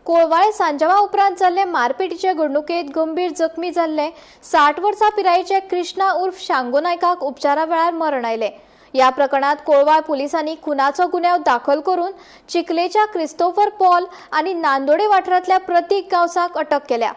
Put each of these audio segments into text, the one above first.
कोळवाळे सांजावा उपरांत जाल्ले मारपेटीचे घडणुकेत गंभीर जखमी जाल्ले 60 वर्सां पिरायेचे कृष्णा उर्फ शांगो नायकाक उपचारा वेळार मरण आयलें. ह्या प्रकरणात कोळवाळ पुलिसांनी खुनाचो गुन्यांव दाखल करून चिखलेच्या क्रिस्तोफर पॉल आनी नांदोडे वाठारांतल्या प्रतीक गांवसाक अटक केल्या.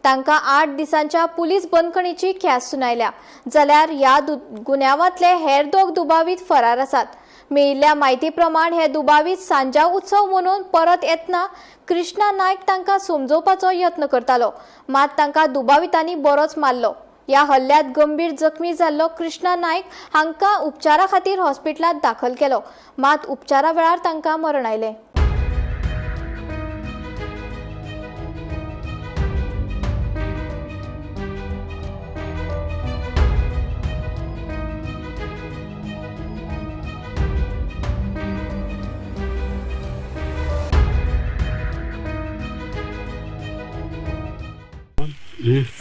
तांकां 8 दिसांच्या पुलीस बंदखणीची ख्यास्त सुनायल्या. जाल्यार ह्या गुन्यांवांतले हेर 2 दुबावीत फरार आसात. मेळिल्ल्या म्हायती प्रमाण हे दुबावीत सांजाव उत्सव मनोवन परत येतना कृष्णा नायक तांकां समजोवपाचो यत्न करतालो, मात तांकां दुबावितांनी बरोच मारलो. ह्या हल्ल्यात गंभीर जखमी जाल्लो कृष्णा नायक हांकां उपचारा खातीर हॉस्पिटलांत दाखल केलो, मात उपचारा वेळार तांकां मरण आयलें.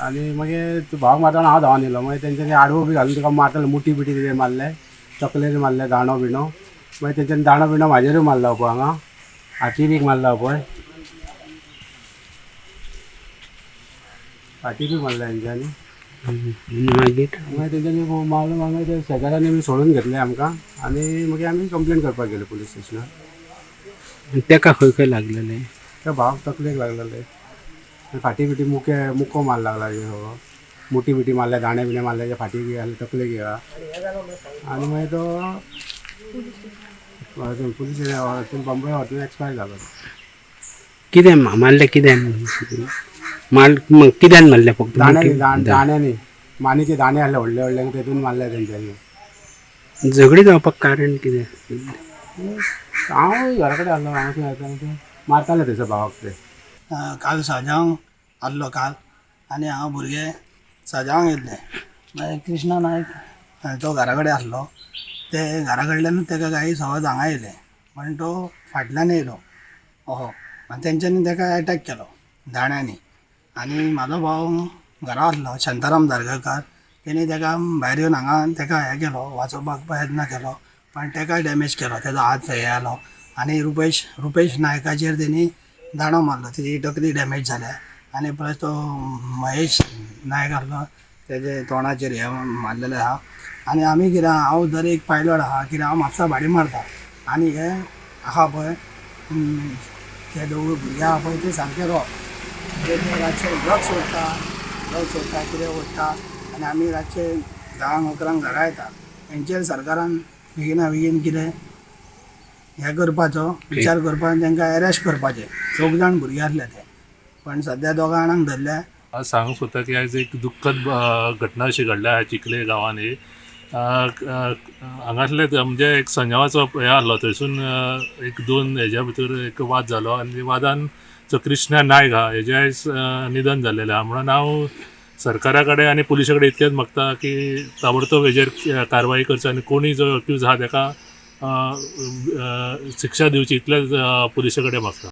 आनी मागीर भावाक मारतना हांव धांवन येयलो. मागीर तेंच्यांनी आडवो बी घालून तुका मारताले, मुठी बिटी कितें मारले, तकलेर मारले, दांडो बिणो. मागीर तेंच्यांनी दांडो बिणो म्हाजेरूय मारलो पळय, हांगा हातीर मारला पळय, फाटीरूय मारले तेंच्यांनी. मागीर मागीर तेंच्यांनी मारलो, मागीर ते शेजाऱ्यांनी बी सोडून घेतले आमकां आनी मागीर आमी कंप्लेन करपाक गेले पुलीस स्टेशनार. तेका खंय खंय लागलेले? त्या भावाक तकलेक लागलेले, फाटी बिटी मुके मुको मार लागला, सगळो मुठी बिटी मारले, दाणे बिणे मारले, फाटी बी घाले, तकलेक येला. आनी मागीर तो पुलीस बॉम्बे व्हरतना एक्सपायर जालो. कितें मारले? कित्यान कित्यान मारले? फक्त दाण्यांनी, दाण्यांनी, मानीचे दाणे आसले व्हडले व्हडले, तेतून मारले तेंच्यांनी. झगडी जावपाक कारण कितें? हांव घरा कडेन आसलो, हांव थंय येताना ते मारताले थंयसर भावाक ते. काल साजांव आसलो काल आनी हांव भुरगे साजांव येयल्ले. मागीर कृष्णा नायक तो घरा कडेन आसलो, ते घरा कडल्यानूच तेका काही सहज हांगा येयले, पण तो फाटल्यान येयलो ओहो, आनी तेंच्यांनी तेका एटॅक केलो दाण्यांनी. आनी म्हाजो भाव घरा आसलो शांताराम धारगळकार, तेणी तेका भायर येवन हांगा तेका हें केलो, वाचोवपाक प्रयत्न केलो, पण तेका डॅमेज केलो, तेजो हात हे जालो. आनी रुपेश नायकाचेर तेणी दांडो मारलो, तेजी तकली डॅमेज जाल्या. आनी प्लस तो महेश नायक आसलो, तेजे तोंडाचेर हें मारलेलें आहा. आनी आमी कितें, हांव जर एक पायलट आहा, कितें हांव म्हापसा भाडी मारता, आनी हे आहा पळय ते दोगूय भुरगे आहा पळय ते सामके रोग, ते रातचे ड्रग्स ओडटा, कितें ओडटा. आनी आमी रातचे 10-11 घरा येता. हेंचेर सरकारान बेगिना बेगीन कितें हें करपाचो विचार करपाक, तांकां एरेस्ट करपाचें. 4 जाण भुरगे आसले ते, पण सद्या 2 जाणांक धरले. आज सांगूंक सोदता की आयज एक दुख्खद घटना अशी घडल्या चिखले गांवांनी. हांगासले म्हणजे एक संजावाचो हें आसलो, थंयसून एक 2 हेज्या भितर एक वाद जालो आनी वादान जो कृष्णा नायक आहा हेजें आयज निधन जाल्लेलें आहा. म्हणून हांव सरकारा कडेन आनी पुलिशा कडेन इतकेंच मागता की ताबडतोब हेजेर कारवाई करची आनी कोणी जो एक्यूज आहा तेका शिक्षा दिवची, इतलेंच पुलिशा कडेन मागता.